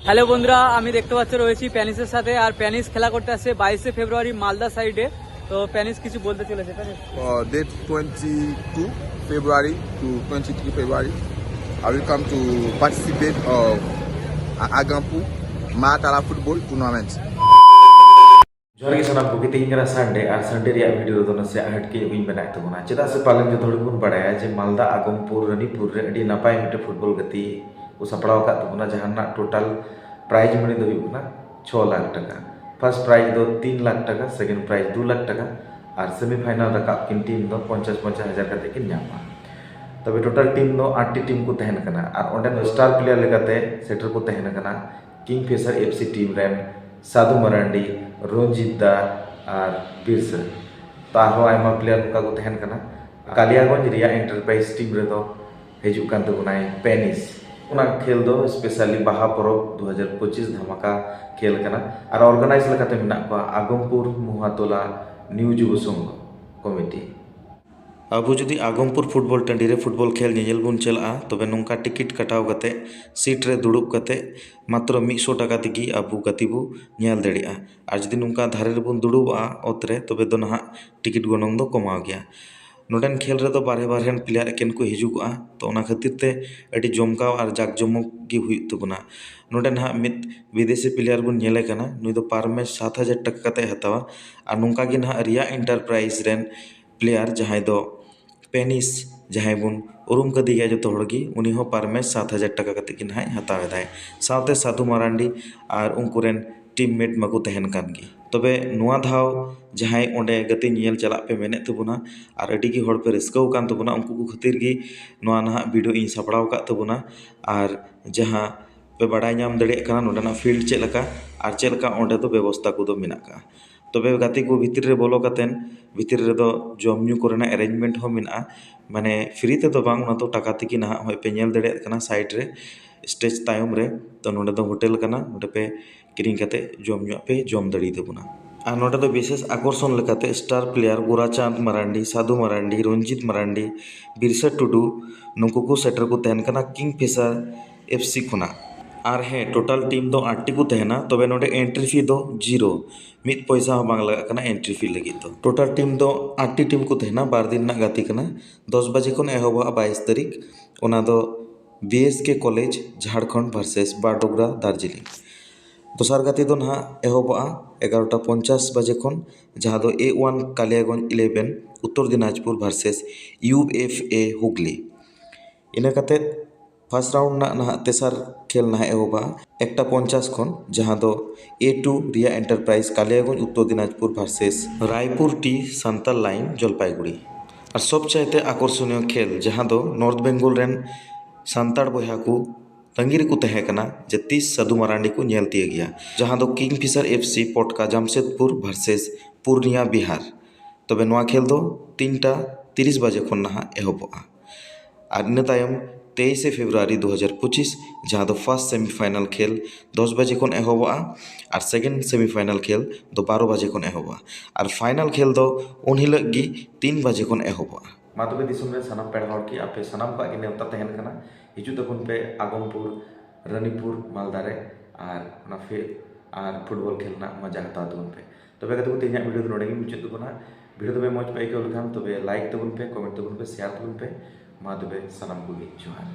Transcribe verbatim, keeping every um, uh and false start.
Hello বন্ধুরা, আমি দেখতে পাচ্ছ রয়েছি প্যানিসের সাথে। আর প্যানিস খেলা করতে আসছে বাইশে ফেব্রুয়ারি মালদা সাইডে। তো প্যানিস কিছু বলতে চলেছে, প্যানিস। Uh, date twenty-two February to twenty-three February, I will come to participate of A- Agampur Mahatala football tournament. ᱡᱚᱦᱟᱨ ᱜᱮ ᱥᱟᱱᱟᱢ ᱠᱚᱜᱮ᱾ ᱛᱮᱦᱮᱧ ᱠᱟᱱᱟ ᱥᱟᱱᱰᱮ, ᱟᱨ ᱥᱟᱱᱰᱮ ᱨᱮᱭᱟᱜ ᱵᱷᱤᱰᱤᱭᱳ ᱨᱮᱫᱚ ᱱᱟᱥᱮᱭᱟᱜ ᱦᱟᱹᱴᱠᱮ ᱧᱚᱜ ᱤᱧ ᱵᱮᱱᱟᱣᱮᱫ ᱛᱟᱵᱚᱱᱟ᱾ ᱪᱮᱫᱟᱜ ᱥᱮ ᱯᱟᱞᱮᱱ ᱡᱚᱛᱚ ᱦᱚᱲ ᱜᱮᱵᱚᱱ ᱵᱟᱲᱟᱭᱟ ᱡᱮ ᱢᱟᱞᱫᱟ ᱟᱜᱚᱢᱯᱩᱨ ᱨᱟᱱᱤᱯᱩᱨ ᱨᱮ ᱟᱹᱰᱤ ᱱᱟᱯᱟᱭ ᱢᱤᱫᱴᱮᱱ ᱯᱷᱩᱴᱵᱚᱞ ᱜᱟᱛᱮ ᱠᱚ ᱥᱟᱯᱲᱟᱣ ᱟᱠᱟᱫ ᱛᱟᱵᱚᱱᱟ, ᱡᱟᱦᱟᱸ ᱨᱮᱱᱟᱜ ᱴᱳᱴᱟᱞ ᱯᱨᱟᱭᱤᱡᱽ ᱢᱟᱱᱤ ᱫᱚ ᱦᱩᱭᱩᱜ ᱠᱟᱱᱟ ᱪᱷᱚ ᱞᱟᱠᱷ ᱴᱟᱠᱟ᱾ ᱯᱷᱟᱨᱥᱴ ᱯᱨᱟᱭᱤᱡᱽ ᱫᱚ ᱛᱤᱱ ᱞᱟᱠᱷ ᱴᱟᱠᱟ, ᱥᱮᱠᱮᱱᱰ ᱯᱨᱟᱭᱤᱡᱽ ᱫᱩ ᱞᱟᱠᱷ ᱴᱟᱠᱟ, ᱟᱨ ᱥᱮᱢᱤᱯᱷᱟᱭᱱᱟᱞ ᱨᱟᱠᱟᱵ ᱠᱤᱱ ᱴᱤᱢ ᱫᱚ ᱯᱚᱧᱪᱟᱥ ᱯᱚᱧᱪᱟᱥ ᱦᱟᱡᱟᱨ ᱠᱟᱛᱮ ᱠᱤᱱ ᱧᱟᱢᱟ᱾ ᱛᱚᱵᱮ ᱴᱳᱴᱟᱞ ᱴᱤᱢ ᱫᱚ ᱟᱴ ᱴᱤ ᱴᱤᱢ ᱠᱚ ᱛᱟᱦᱮᱱ ᱠᱟᱱᱟ, ᱟᱨ ᱚᱸᱰᱮ ᱫᱚ ᱥᱴᱟᱨ ᱯᱞᱮᱭᱟᱨ ᱞᱮᱠᱟᱛᱮ ᱥᱮᱴᱮᱨ ᱠᱚ ᱛᱟᱦᱮᱱ ᱠᱟᱱᱟ ᱠᱤᱝ ᱯᱷᱤᱥᱟᱨ ᱮᱯᱷ ᱥᱤ ᱴᱤᱢ ᱨᱮᱱ ᱥᱟᱫᱷᱩ ᱢᱟᱨᱟᱱᱰᱤ, ᱨᱚᱧᱡᱤᱛ ᱫᱟ ᱟᱨ ᱵᱤᱨᱥᱟᱹ᱾ ᱛᱚ ᱟᱨᱦᱚᱸ ᱟᱭᱢᱟ ᱯᱞᱮᱭᱟᱨ ᱱᱚᱝᱠᱟ ᱠᱚ ᱛᱟᱦᱮᱱ ᱠᱟᱱᱟ᱾ ᱠᱟᱞᱤᱭᱟᱜᱚᱸᱡᱽ ᱨᱮᱭᱟᱜ ᱮᱱᱴᱟᱨᱯᱨᱟᱭᱤᱡᱽ ᱴᱤᱢ ᱨᱮᱫᱚ ᱦᱤᱡᱩᱜ ᱠᱟᱱ ᱛᱟᱵᱚᱱᱟᱭ ᱯᱮᱱᱤᱥ᱾ ᱚᱱᱟ ᱠᱷᱮᱞ ᱫᱚ ᱥᱯᱮᱥᱟᱞᱤ ᱵᱟᱦᱟ ᱯᱚᱨᱚᱵᱽ ᱫᱩ ᱦᱟᱡᱟᱨ ᱯᱚᱸᱪᱤᱥ ᱫᱷᱟᱢᱟᱠᱟ ᱠᱷᱮᱞ ᱠᱟᱱᱟ, ᱟᱨ ᱚᱨᱜᱟᱱᱟᱭᱤᱡᱽ ᱞᱮᱠᱟᱛᱮ ᱢᱮᱱᱟᱜ ᱠᱚᱣᱟ ᱟᱜᱚᱢᱯᱩᱨ ᱢᱩᱦᱟᱛᱚᱞᱟ ᱱᱤᱭᱩ ᱡᱩᱵᱚ ᱥᱚᱝᱜᱷᱚ ᱠᱚᱢᱤᱴᱤ᱾ ᱟᱵᱚ ᱡᱩᱫᱤ ᱟᱜᱚᱢᱯᱩᱨ ᱯᱷᱩᱴᱵᱚᱞ ᱴᱟᱺᱰᱤ ᱨᱮ ᱯᱷᱩᱴᱵᱚᱞ ᱠᱷᱮᱞ ᱧᱮᱧᱮᱞ ᱵᱚᱱ ᱪᱟᱞᱟᱜᱼᱟ, ᱛᱚᱵᱮ ᱱᱚᱝᱠᱟ ᱴᱤᱠᱤᱴ ᱠᱟᱴᱟᱣ ᱠᱟᱛᱮ ᱥᱤᱴ ᱨᱮ ᱫᱩᱲᱩᱵ ᱠᱟᱛᱮ ᱢᱟᱛᱨᱚ ᱢᱤᱫ ᱥᱚ ᱴᱟᱠᱟ ᱛᱮᱜᱮ ᱟᱵᱚ ᱜᱟᱛᱮ ᱵᱚ ᱧᱮᱞ ᱫᱟᱲᱮᱭᱟᱜᱼᱟ᱾ ᱟᱨ ᱡᱩᱫᱤ ᱱᱚᱝᱠᱟ ᱫᱷᱟᱨᱮ ᱨᱮᱵᱚᱱ ᱫᱩᱲᱩᱵᱚᱜᱼᱟ ᱚᱛ ᱨᱮ, ᱛᱚᱵᱮ ᱫᱚ ᱱᱟᱦᱟᱜ ᱴᱤᱠᱤᱴ ᱜᱚᱱᱚᱝ ᱫᱚ ᱠᱚᱢᱟᱣ ᱜᱮᱭᱟ᱾ ᱱᱚᱰᱮᱱ ᱠᱷᱮᱞ ᱨᱮᱫᱚ ᱵᱟᱨᱦᱮ ᱵᱟᱨᱦᱮᱱ ᱯᱞᱮᱭᱟᱨ ᱮᱠᱮᱱ ᱠᱚ ᱦᱤᱡᱩᱜᱚᱜᱼᱟ, ᱛᱚ ᱚᱱᱟ ᱠᱷᱟᱹᱛᱤᱨ ᱛᱮ ᱟᱹᱰᱤ ᱡᱚᱢᱠᱟᱣ ᱟᱨ ᱡᱟᱠ ᱡᱚᱢᱚᱠ ᱜᱮ ᱦᱩᱭᱩᱜ ᱛᱟᱵᱚᱱᱟ᱾ ᱱᱚᱰᱮ ᱱᱟᱦᱟᱜ ᱢᱤᱫ ᱵᱤᱫᱮᱥᱤ ᱯᱞᱮᱭᱟᱨ ᱵᱚᱱ ᱧᱮᱞᱮ ᱠᱟᱱᱟ, ᱱᱩᱭ ᱫᱚ ᱯᱟᱨ ᱢᱮᱪ ᱥᱟᱛ ᱦᱟᱡᱟᱨ ᱴᱟᱠᱟ ᱠᱟᱛᱮ ᱦᱟᱛᱟᱣᱟ᱾ ᱟᱨ ᱱᱚᱝᱠᱟ ᱜᱮ ᱱᱟᱦᱟᱜ ᱨᱤᱭᱟ ᱮᱱᱴᱟᱨᱯᱨᱟᱭᱤᱡᱽ ᱨᱮᱱ ᱯᱞᱮᱭᱟᱨ ᱡᱟᱦᱟᱸᱭ ᱫᱚ ᱯᱮᱱᱤᱥ, ᱡᱟᱦᱟᱸᱭ ᱵᱚᱱ ᱩᱨᱩᱢ ᱠᱟᱫᱮ ᱜᱮᱭᱟ ᱡᱚᱛᱚ ᱦᱚᱲ ᱜᱮ, ᱩᱱᱤ ᱦᱚᱸ ᱯᱟᱨ ᱢᱮᱪ ᱥᱟᱛ ᱦᱟᱡᱟᱨ ᱴᱟᱠᱟ ᱠᱟᱛᱮ ᱜᱮ ᱱᱟᱦᱟᱜ ᱦᱟᱛᱟᱣ ᱮᱫᱟᱭ᱾ ᱥᱟᱶᱛᱮ ᱥᱟᱫᱷᱩ ᱢᱟᱨᱟᱱᱰᱤ ᱟᱨ ᱩᱱᱠᱩ ᱨᱮᱱ ᱴᱤᱢᱢᱮᱴ ᱢᱟᱠᱚ ᱛᱟᱦᱮᱱ ᱠᱟᱱ ᱜᱮ᱾ ᱛᱚᱵᱮ ᱱᱚᱣᱟ ᱫᱷᱟᱣ ᱡᱟᱦᱟᱸᱭ ᱚᱸᱰᱮ ᱜᱟᱛᱮ ᱧᱮᱧᱮᱞ ᱪᱟᱞᱟᱜ ᱯᱮ ᱢᱮᱱᱮᱫ ᱛᱟᱵᱚᱱᱟ ᱟᱨ ᱟᱹᱰᱤ ᱜᱮ ᱦᱚᱲ ᱯᱮ ᱨᱟᱹᱥᱠᱟᱹ ᱟᱠᱟᱱ ᱛᱟᱵᱚᱱᱟ, ᱩᱱᱠᱩ ᱠᱚ ᱠᱷᱟᱹᱛᱤᱨ ᱜᱮ ᱱᱚᱣᱟ ᱱᱟᱦᱟᱜ ᱵᱷᱤᱰᱤᱭᱳ ᱤᱧ ᱥᱟᱯᱲᱟᱣ ᱟᱠᱟᱫ ᱛᱟᱵᱚᱱᱟ᱾ ᱟᱨ ᱡᱟᱦᱟᱸ ᱯᱮ ᱵᱟᱰᱟᱭ ᱧᱟᱢ ᱫᱟᱲᱮᱭᱟᱜ ᱠᱟᱱᱟ ᱱᱚᱰᱮᱱᱟᱜ ᱯᱷᱤᱞᱰ ᱪᱮᱫ ᱞᱮᱠᱟ ᱟᱨ ᱪᱮᱫ ᱞᱮᱠᱟ ᱚᱸᱰᱮ ᱫᱚ ᱵᱮᱵᱚᱥᱛᱟ ᱠᱚᱫᱚ ᱢᱮᱱᱟᱜ ᱟᱠᱟᱫᱼᱟ᱾ ᱛᱚᱵᱮ ᱜᱟᱛᱮ ᱠᱚ ᱵᱷᱤᱛᱤᱨ ᱨᱮ ᱵᱚᱞᱚ ᱠᱟᱛᱮᱫ ᱵᱷᱤᱛᱤᱨ ᱨᱮᱫᱚ ᱡᱚᱢ ᱧᱩ ᱠᱚᱨᱮᱱᱟᱜ ᱮᱨᱮᱧᱡᱽᱢᱮᱱᱴ ᱦᱚᱸ ᱢᱮᱱᱟᱜᱼᱟ, ᱢᱟᱱᱮ ᱯᱷᱨᱤ ᱛᱮᱫᱚ ᱵᱟᱝ, ᱚᱱᱟ ᱫᱚ ᱴᱟᱠᱟ ᱛᱮᱜᱮ ᱱᱟᱦᱟᱜ ᱦᱚᱸᱜᱼᱚᱭ ᱯᱮ ᱧᱮᱞ ᱫᱟᱲᱮᱭᱟᱜ ᱠᱟᱱᱟ ᱥᱟᱭᱤᱰ ᱨᱮ ᱥᱴᱮᱡᱽ ᱛᱟᱭᱚᱢ ᱨᱮ᱾ ᱛᱚ ᱱᱚᱰᱮ ᱫᱚ ᱦᱳᱴᱮᱞ ᱠᱟᱱᱟ, ᱱᱚᱰᱮ ᱯᱮ ᱠᱤᱨᱤᱧ ᱠᱟᱛᱮ ᱡᱚᱢ ᱧᱩᱣᱟᱜ ᱯᱮ ᱡᱚᱢ ᱫᱟᱲᱮᱭᱟᱛᱟᱵᱚᱱᱟ᱾ ᱟᱨ ᱱᱚᱰᱮ ᱫᱚ ᱵᱤᱥᱮᱥ ᱟᱠᱚᱨᱥᱚᱱ ᱞᱮᱠᱟᱛᱮ ᱥᱴᱟᱨ ᱯᱞᱮᱭᱟᱨ ᱜᱳᱨᱟᱪᱟᱸᱫᱽ ᱢᱟᱨᱟᱱᱰᱤ, ᱥᱟᱫᱷᱩ ᱢᱟᱨᱟᱱᱰᱤ, ᱨᱚᱧᱡᱤᱛ ᱢᱟᱨᱟᱱᱰᱤ, ᱵᱤᱨᱥᱟ ᱴᱩᱰᱩ, ᱱᱩᱠᱩ ᱠᱚ ᱥᱮᱴᱮᱨ ᱠᱚ ᱛᱟᱦᱮᱱ ᱠᱟᱱᱟ ᱠᱤᱝ ᱯᱷᱤᱥᱟᱨ ᱮᱯᱷ ᱥᱤ ᱠᱷᱚᱱᱟᱜ᱾ ᱟᱨ ᱦᱮᱸ, ᱴᱳᱴᱟᱞ ᱴᱤᱢ ᱫᱚ ᱟᱴ ᱴᱤ ᱠᱚ ᱛᱟᱦᱮᱱᱟ, ᱛᱚᱵᱮ ᱱᱚᱰᱮ ᱮᱱᱴᱨᱤ ᱯᱷᱤ ᱫᱚ ᱡᱤᱨᱳ, ᱢᱤᱫ ᱯᱚᱭᱥᱟ ᱦᱚᱸ ᱵᱟᱝ ᱞᱟᱜᱟᱜ ᱠᱟᱱᱟ ᱮᱱᱴᱨᱤ ᱯᱷᱤ ᱞᱟᱹᱜᱤᱫ ᱫᱚ᱾ ᱴᱳᱴᱟᱞ ᱴᱤᱢ ᱫᱚ ᱟᱴ ᱴᱤ ᱴᱤᱢ ᱠᱚ ᱛᱟᱦᱮᱱᱟ, ᱵᱟᱨ ᱫᱤᱱ ᱨᱮᱱᱟᱜ ᱜᱟᱛᱮ ᱠᱟᱱᱟ᱾ ᱫᱚᱥ ᱵᱟᱡᱮ ᱠᱷᱚᱱ ᱮᱦᱚᱵᱚᱜᱼᱟ ᱵᱟᱭᱤᱥ ᱛᱟᱹᱨᱤᱠᱷ, ᱚᱱᱟ ᱫᱚ B S K college Jharkhand versus ᱵᱟᱰᱳᱜᱽᱨᱟ Darjeeling. ᱫᱚᱥᱟᱨ ᱜᱟᱛᱮ ᱫᱚ ᱱᱟᱦᱟᱜ ᱮᱦᱚᱵᱚᱜᱼᱟ ᱮᱜᱟᱨᱚᱴᱟ ᱯᱚᱧᱪᱟᱥ ᱵᱟᱡᱮ ᱠᱷᱚᱱ, ᱡᱟᱦᱟᱸ ᱫᱚ ᱮ ᱳᱣᱟᱱ Kaliaganj eleven Uttar Dinajpur versus U F A Hooghly. ᱤᱱᱟᱹ ᱠᱟᱛᱮ ᱯᱷᱟᱥᱴ ᱨᱟᱣᱩᱱᱰ ᱨᱮᱱᱟᱜ ᱱᱟᱦᱟᱜ ᱛᱮᱥᱟᱨ ᱠᱷᱮᱞ ᱱᱟᱦᱟᱜ ᱮᱦᱚᱵᱚᱜᱼᱟ ᱮᱠᱴᱟ ᱯᱚᱧᱪᱟᱥ ᱠᱷᱚᱱ, ᱡᱟᱦᱟᱸ ᱫᱚ ᱮ ᱴᱩ ᱨᱤᱭᱟ enterprise Kaliaganj Uttar Dinajpur versus Raipur tea Santal line Jalpaiguri. ᱟᱨ ᱥᱚᱵ ᱪᱟᱭᱛᱮ ᱟᱠᱚᱨᱥᱚᱱᱤᱭᱚ ᱠᱷᱮᱞ, ᱡᱟᱦᱟᱸ ᱫᱚ ᱱᱚᱨᱛᱷ ᱵᱮᱝᱜᱚᱞ ᱨᱮᱱ ᱥᱟᱱᱛᱟᱲ ᱵᱚᱭᱦᱟ ᱠᱚ ᱛᱟᱺᱜᱤ ᱨᱮᱠᱚ ᱛᱟᱦᱮᱸ ᱠᱟᱱᱟ ᱡᱮ ᱛᱤᱥ ᱥᱟᱹᱫᱷᱩ ᱢᱟᱨᱟᱱᱰᱤ ᱠᱚ ᱧᱮᱞ ᱛᱤᱭᱳᱜᱮᱭᱟ, ᱡᱟᱦᱟᱸ ᱫᱚ kingfisher F C Potka Jamshedpur versus Purnia Bihar. ᱛᱚᱵᱮ ᱱᱚᱣᱟ ᱠᱷᱮᱞ ᱫᱚ ᱛᱤᱱᱴᱟ ᱛᱤᱨᱤᱥ ᱵᱟᱡᱮ ᱠᱷᱚᱱ ᱱᱟᱦᱟᱜ ᱮᱦᱚᱵᱚᱜᱼᱟ᱾ ᱟᱨ ᱤᱱᱟᱹ ᱛᱟᱭᱚᱢ ᱛᱮᱭᱤᱥᱮ ᱯᱷᱮᱵᱽᱨᱩᱣᱟᱨᱤ ᱫᱩ ᱦᱟᱡᱟᱨ ᱯᱚᱸᱪᱤᱥ, ᱡᱟᱦᱟᱸ ᱫᱚ ᱯᱷᱟᱥᱴ ᱥᱮᱢᱤ ᱯᱷᱟᱭᱱᱟᱞ ᱠᱷᱮᱞ ᱫᱚᱥ ᱵᱟᱡᱮ ᱠᱷᱚᱱ ᱮᱦᱚᱵᱚᱜᱼᱟ ᱟᱨ ᱥᱮᱠᱮᱱᱰ ᱥᱮᱢᱤ ᱯᱷᱟᱭᱱᱟᱞ ᱠᱷᱮᱞ ᱫᱚ ᱵᱟᱨᱚ ᱵᱟᱡᱮ ᱠᱷᱚᱱ ᱮᱦᱚᱵᱚᱜᱼᱟ᱾ ᱟᱨ ᱯᱷᱟᱭᱱᱟᱞ ᱠᱷᱮᱞ ᱫᱚ ᱩᱱ ᱦᱤᱞᱳᱜ ᱜᱮ ᱛᱤᱱ ᱵᱟᱡᱮ ᱠᱷᱚᱱ ᱮᱦᱚᱵᱚᱜᱼᱟ᱾ ᱢᱟ ᱛᱚᱵᱮ ᱫᱤᱥᱚᱢ ᱨᱮ ᱥᱟᱱᱟᱢ ᱯᱮᱲᱟ ᱦᱚᱲ ᱠᱤ ᱟᱯᱮ ᱥᱟᱱᱟᱢ ᱠᱚᱣᱟᱜ ᱜᱮ ᱱᱮᱣᱛᱟ ᱛᱟᱦᱮᱱ ᱠᱟᱱᱟ, ᱦᱤᱡᱩᱜ ᱛᱟᱵᱚᱱ ᱯᱮ ᱟᱜᱚᱢᱯᱩᱨ, ᱨᱟᱱᱤᱯᱩᱨ, ᱢᱟᱞᱫᱟ ᱨᱮ ᱟᱨ ᱚᱱᱟ ᱯᱷᱮ-, ᱟᱨ ᱯᱷᱩᱴᱵᱚᱞ ᱠᱷᱮᱞ ᱨᱮᱱᱟᱜ ᱢᱚᱡᱟ ᱦᱟᱛᱟᱣ ᱛᱟᱵᱚᱱ ᱯᱮ᱾ ᱛᱚᱵᱮ ᱜᱟᱛᱮ ᱠᱚ, ᱛᱮᱦᱮᱧᱟᱜ ᱵᱷᱤᱰᱤᱭᱳ ᱫᱚ ᱱᱚᱰᱮ ᱜᱮ ᱢᱩᱪᱟᱹᱫ ᱛᱟᱵᱚᱱᱟ᱾ ᱵᱷᱤᱰᱤᱭᱳ ᱛᱚᱵᱮ ᱢᱚᱡᱽ ᱯᱮ ᱟᱹᱭᱠᱟᱹᱣ ᱞᱮᱠᱷᱟᱱ ᱛᱚᱵᱮ ᱞᱟᱭᱤᱠ ᱛᱟᱵᱚᱱ ᱯᱮ, ᱠᱚᱢᱮᱱᱴ ᱛᱟᱵᱚᱱ ᱯᱮ, ᱥᱮᱭᱟᱨ ᱛᱟᱵᱚᱱ ᱯᱮ᱾ ᱢᱟ ᱛᱚᱵᱮ ᱥᱟᱱᱟᱢ ᱠᱚᱜᱮ ᱡᱚᱦᱟᱨ᱾